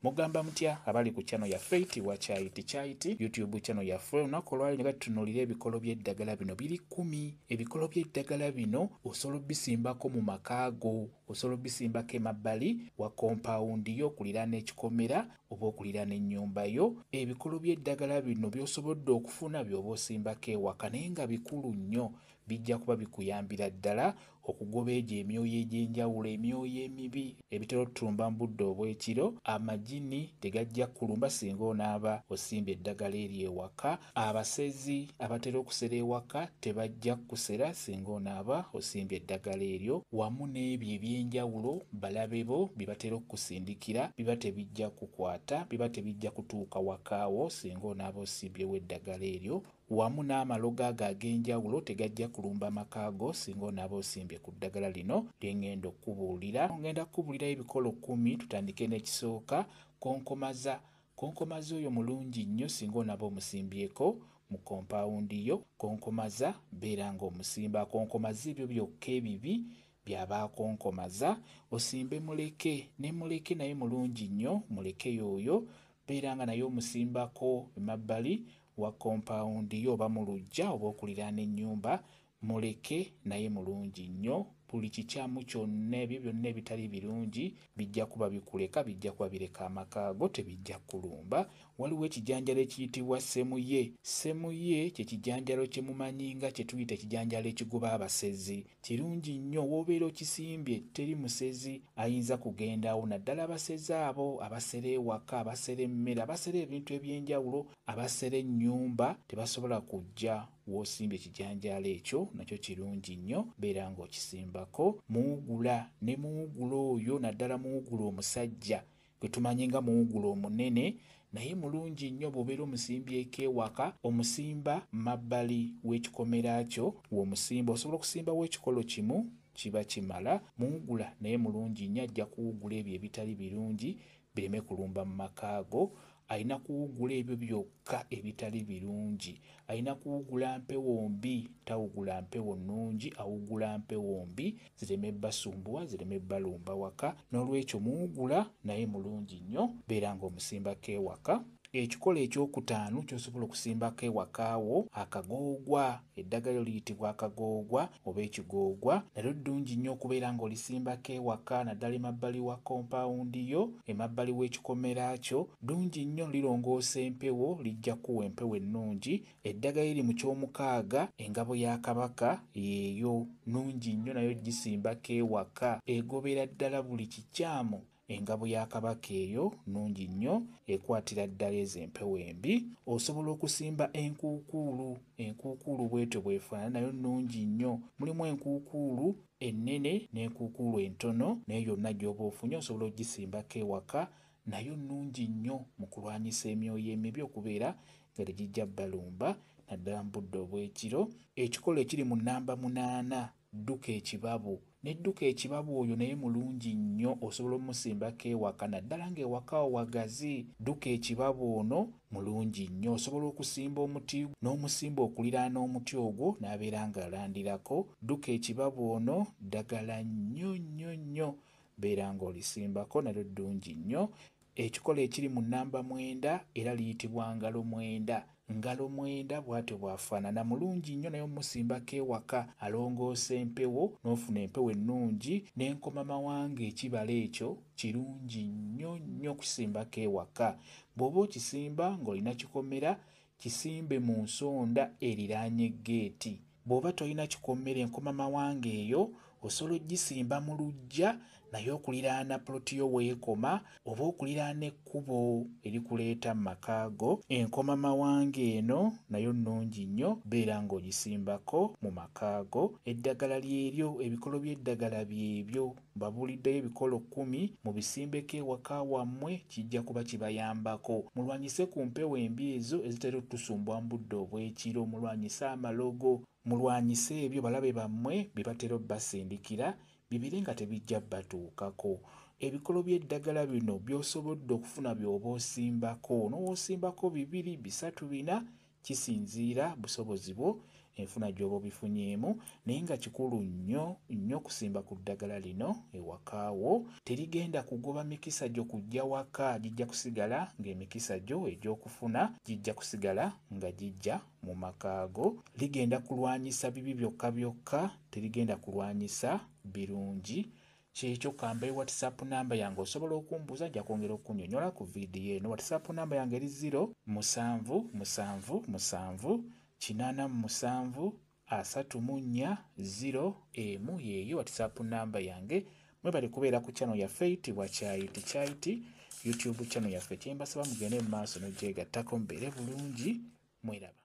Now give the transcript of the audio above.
Mugamba mutya abali ku channel yaffe eyitibwa Kyayiti Kyayiti, YouTube channel yaffe. Olunaku olwaleero nga tutunuulira ebikolo by'eddagala bino biri 10. Ebikolo by'eddagala bino osobola obisimbako mu maka go, osobola obisimbako emabbali wa compound yo okuliraana ekikomera oba okuliraana ennyumba yo. Ebikolo by'eddagala bino by'osobodde okufuna by'oba osimbako ewaka, naye nga bikulu nnyo, bijja kuba bikuyambira ddala okugoba egyo emyoyo egy'enjawulo, emyoyo emibi ebitera otutumba mu budde obw'ekiro. Amagini tegajja kulumba singa onaaba osimbye eddagala eryo ewaka. Abasezi abatera okusera ewaka tebajja kusera singa onaaba osimbye eddagala eryo, wamu n'ebyo eby'enjawulo balabe bo bye batera okukusindikira biba tebijja kukwata, biba tebijja kutuuka wakaawo singa onaaba osimbyewo eddagala eryo, wamu n'amalogo ago ag'enjawulo tegajja kulumba maka go singa onaaba osimbye ku ddagala lino lye ŋŋenda okukubuulira. Ŋŋenda kukubuulirayo ebikolo 10. Tutandike n'ekisooka, konkomaza. Konkomaza oyo mulungi nnyo singa onaaba omusimbyeko mu kompaawundi yo. Konkomaza beera ng'omusimba, akonkomaza ebyo byokka ebibi by'aba akonkomaza. Osimbe muleke, ne muleke naye mulungi nnyo, muleke y'oyo beera nga naye omusimbako emabbali wa kompaawundi yo oba mu luggya oba okuliraana ennyumba. Muleke naye mulungi nnyo. Buli kikyamu kyonna, ebyo byonna ebitali birungi bijja kuba bikuleka, bijja kuba bireka amaka go, tebijja kulumba. Waliwo ekijanjalo ekiyitibwa ssemuye. Ssemuye kye kijanjalo kye mumanyi nga kye tuyita ekijanjalo ekigoba abasezi. Kirungi nnyo w'obeera okisimbye, teri musezi ayinza kugendawo, naddala abasezi abo abasera ewaka, abasera emmere, abasera ebintu eby'enjawulo, abasera ennyumba, tebasobola kujja w'osimbye ekijanjaalo ekyo. Nakyo kirungi nnyo, beera ng'okisimbako. Muwugula, ne muwugula oyo, naddala muwugula omusajja gwe tumanyi nga muwugula omunene, naye mulungi nnyo bw'obeera omusimbyeko ewaka. Omusimba mabbali w'ekikomera kyo w'omusimba, osobola okusimbawo ekikolo kimu kiba kimala. Muwugula naye mulungi nnyo, ajja kuwugula ebyo ebitali birungi bireme kulumba mu maka go. Alina kuwugula ebyo byokka ebitali birungi, alina kuwugula mpewo mbi, tawugula mpewo nnungi, awugula mpewo mbi zireme basumbuwa, zireme balumba waka. N'olwekyo muwugula naye mulungi nnyo, beera ng'omusimbako ewaka. Ekikolo ekyokutaano ky'osobola okusimbako ewakaawo, akagoogwa. Eddagala liyitibwa akagoogwa oba ekigoogwa, nalyo ddungi nnyo okubeera ng'olisimbako ewaka, naddala emabbali wa kompaawundi yo, emabbali w'ekikomera kyo. Ddungi nnyo, lirongoosa empewo, lijja kuwa empewo ennungi. Eddagala eriri mu kyomukaaga, engabo ya Kabaka, yeeyo nnungi nnyo nayo gisimbako ewaka, egobera ddala buli kikyamu. Engabo ya Kabaka eyo nnungi nnyo, ekwatira ddala ezo empewo embi. Osobola okusimba enkuukuulu. Enkuukuulu bwetyo bw'efaanana, nayo nnungi nnyo. Mulimu enkuukuulu ennene n'enkuukuulu entono, naye yonna gy'oba ofunye osobola ogisimbako ewaka, nayo nnungi nnyo mu kulwanyisa emyoyo emibi okubeera nga tegijja balumba, naddala mu budde obw'ekiro. Ekikolo ekiri mu nnamba 8, dduka ekibabu. Nedduka ekibabu oyo naye mulungi nnyo, osobola omusimbako ewaka, naddala ng'ewaka wagazi. Dduka ekibabu ono mulungi nnyo, osobola okusimba omuti n'omusimba okuliraana omuti ogwo n'abeera ng'alandirako. Dduka ekibabu ono ddagala nnyo nnyo nnyo, beera ng'olisimbako, nalyo ddungi nnyo. Ekikolo ekiri mu nnamba 9 era liyitibwa ngalo 9. Ngalo 9 bw'atyo bw'afaanana, mulungi nnyo naye omusimbako ewaka, alongoosa empewo n'ofuna empewo ennungi. N'enkomamawanga ekibala ekyo kirungi nnyo nnyo okusimbako ewaka. Bw'oba okisimba ng'olina kikomera, kisimbe mu nsonda eriraanye ggeeti. Bw'oba tolina kikomera, enkomamawanga eyo osobola ogisimba mu luggya, naye okuliraana poloti yo weekoma oba okuliraana ekkubo erikuleeta mu maka go. Enkomamawanga eno nayo nnungi nnyo, beera ng'ogisimbako mu maka go. Eddagala lyeryo, ebikolo by'eddagala byebyo. Mbabuuliddeyo ebikolo 10, mubisimbeko ewaka wammwe, kijja kuba kibayambako. Mulwanyise ku mpewo embi ezo ezitera otusumbwa mu budde obw'ekiro, mulwanyise amalogo, mulwanyise ebyo balabe bammwe bye batera obbasindikira, bibire nga tebijja batuukako. Ebikolo by'eddagala bino by'osobodde okufuna by'oba osimbako, n'owoosimbako 2, 3, 4, kisinziira busobozi bwo. Enfuna gy'oba obifunyeemu, naye nga kikulu nnyo nnyo okusimba ku ddagala lino ewaka wo. Terigenda kugoba mikisa gyo kujja waka, gijja kusigala ng'emikisa gyo egy'okufuna gijja kusigala nga gijja mu maka go. Ligenda kulwanyisa bibi byokka byokka, terigenda kulwanyisa birungi. Kyekyo kambe WhatsApp namba yange, osobola okumbuuza, nja kwongera okunnyonnyola ku vidiyo eno. WhatsApp namba yange eri 0 7 7 7 87 34 0 emu, yeeyo WhatsApp namba yange. Mwebale kubeera ku channel yaffe eyitibwa Kyayiti Kyayiti, YouTube channel yaffe. Kyembasaba mugende mu maaso n'ogyegattako, mubeere bulungi, mweraba.